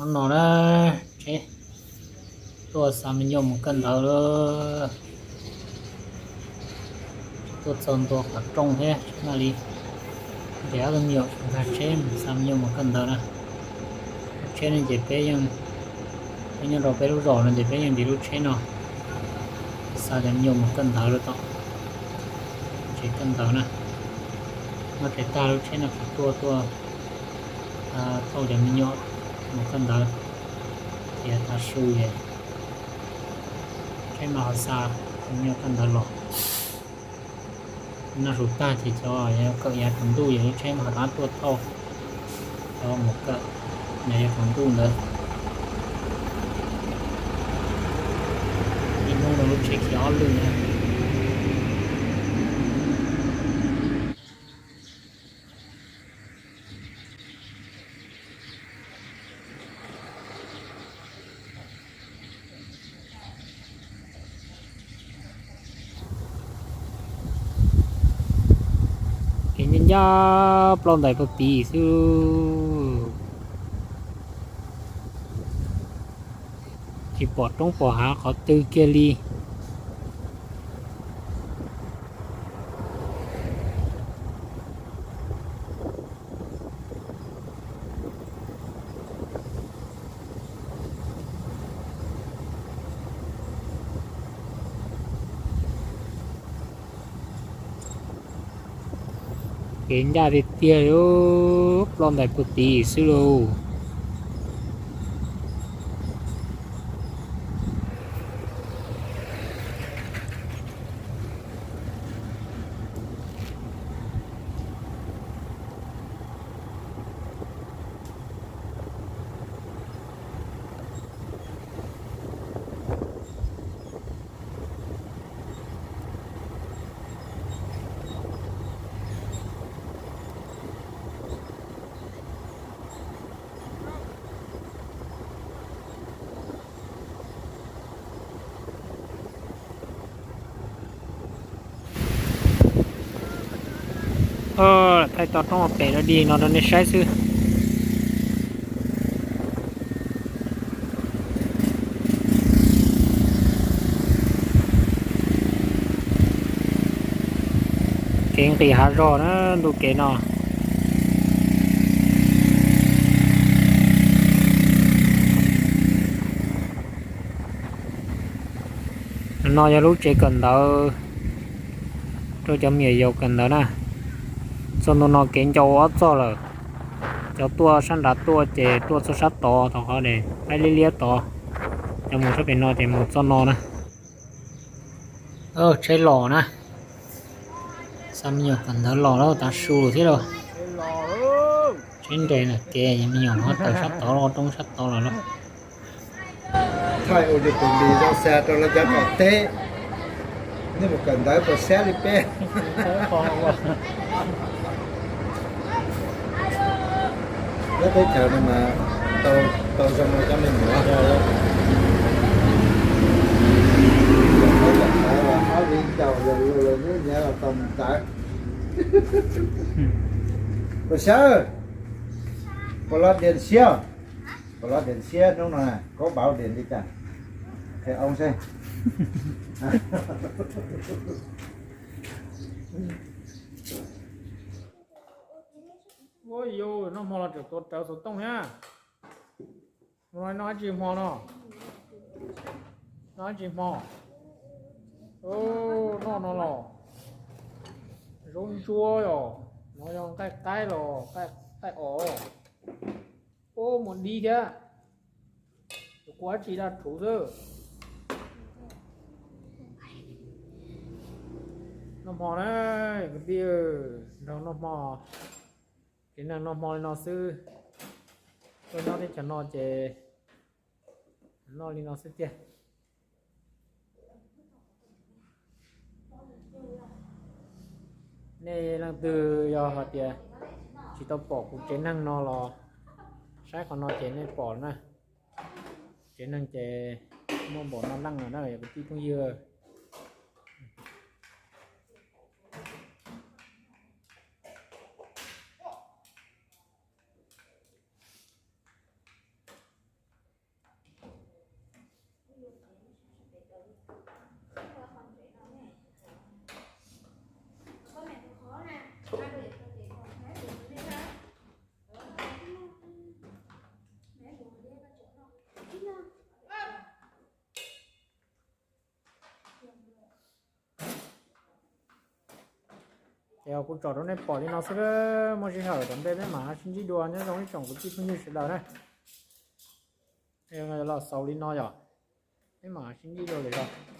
Hnub no na, tsheb tuaj xa me nyuam mus kawm ntawv lawm. Tuaj txog ntua qhov rooj thiab tsheb mam li nrhiav ob tug me nyuam nkag tsheb mus xa me nyuam mus kawm ntawv na. Lub tsheb no ces peb yeej, peb nyob rau peb lub zos no ces peb yeej nrhiav lub tsheb no xa cov me nyuam mus kawm ntawv rau tom tsev kawm ntawv na. Noj tshais tag lub tsheb no kuj tuaj tuaj thauj cov me nyuam mus kawm ntawv. Ces tav su ces tsheb mas ho xa cov me nyuam kawm ntawv los. Noj su tag ces cov kawm yav tsaus ntuj ces lub tsheb mas ho rov qab tuaj thauj cov mus kawm yav tsaus ntuj ntawd. Ib hnub no lub tsheb khiav ob lwm na. Kev ncaj ncaj ploj ntais puag tid xwb, tsis pom roob pom hav qhov twg kiag li. Kev ncaj tiag tiag li, ploj ntais puag tid xwb lauj. Thaij toj roob pem dog dig no rau nej saib xwb. Kev nqis hav zog na, ntu kev no. No yog lub tsev kawm ntawv rau cov me nyuam yaus kawm ntawv na. Txog ntu no kev ncau ua ob txoj lawm. Cov tuaj sab nrad tuaj ces tuaj txog sab tod, thaum qhov es qaib liab liab tod. Cov mus sab pem no ces mus txoj no na. Tsheb los na. Xa me nyuam kawm ntawv los lawm, tav su thiab lauj. Tsheb nres na, kev me nyuam ho tawm sab tod los, roob sab tod los lauj. Thaij ua yus tus npis zoo xa rau lawv cov qaum teb. Nej mus kawm ntawv puas siab li peb? Lawv teb chaws no mas tau zoo li cov me nyuam. Ob viv ncaus los lus los nyob nyav los tau mus tawv. Puas siab? Puas los diam siab? Puas los diam siab hnub no? Koj pauv diam li cas? Qhia oo seb. Ua yus noj hmo los tseem tuav rawv xov tooj thiab. Ua no noj dab tsi hmo no? Noj dab tsi hmo? Noj no los zaub ntsuab os, no yog nqaij qaib los nqaij os. Ub, muaj dib thiab. Kuv dab tsi daj rhuv xwb. Noj hmo na, kwv tij, nrog noj hmo. Kev neeg noj hmo li no xwb. Tuaj nyob teb chaws no ces noj li no xwb tiag. Nej leej twg yog hais tias tsis tau pom kuv tsev neeg no los saib qhov no ces nej pom na. Tsev neeg ces muaj npaum no leej lawm na kwv tij phooj ywg. Yog kuv tsom rau nej pom li no xwb, muaj sij hawm tom ntej peb mam sib ntsib dua, nyob zoo ib tsoom kwv tij phooj ywg sawv daws na. Los xaus li no yog, peb mam sib ntsib dua lwm zaus.